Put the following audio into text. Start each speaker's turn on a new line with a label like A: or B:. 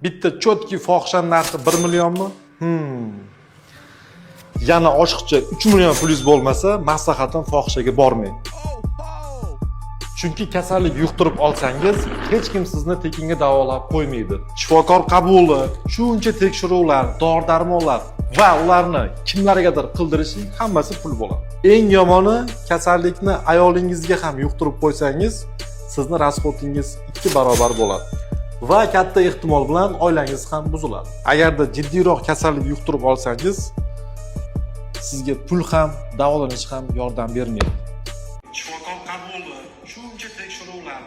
A: Bitta чёткий fohisha narxi 1 millionmi? Yana oshiqcha 3 million pulingiz bo'lmasa, maslahatim, fohishaga bormang. Chunki kasallik yuqtirib olsangiz, hech kim sizni tekinga davolab qo'ymaydi. Shifokor qabuli, shuncha tekshiruvlar, dori-darmonlar va ularni kimlargadir qildirishing, hammasi pul bo'ladi. Eng yomoni, kasallikni ayolingizga ham yuqtirib qo'ysangiz, sizni расход ingiz 2 barobar bo'ladi. Va katta ehtimol bilan oilangiz ham buziladi. Agarda jiddiyroq kasallik yuqtirib olsangiz, sizga pul ham, davolanish ham yordam bermaydi. Shifokor qabuli, shuncha tekshiruvlar,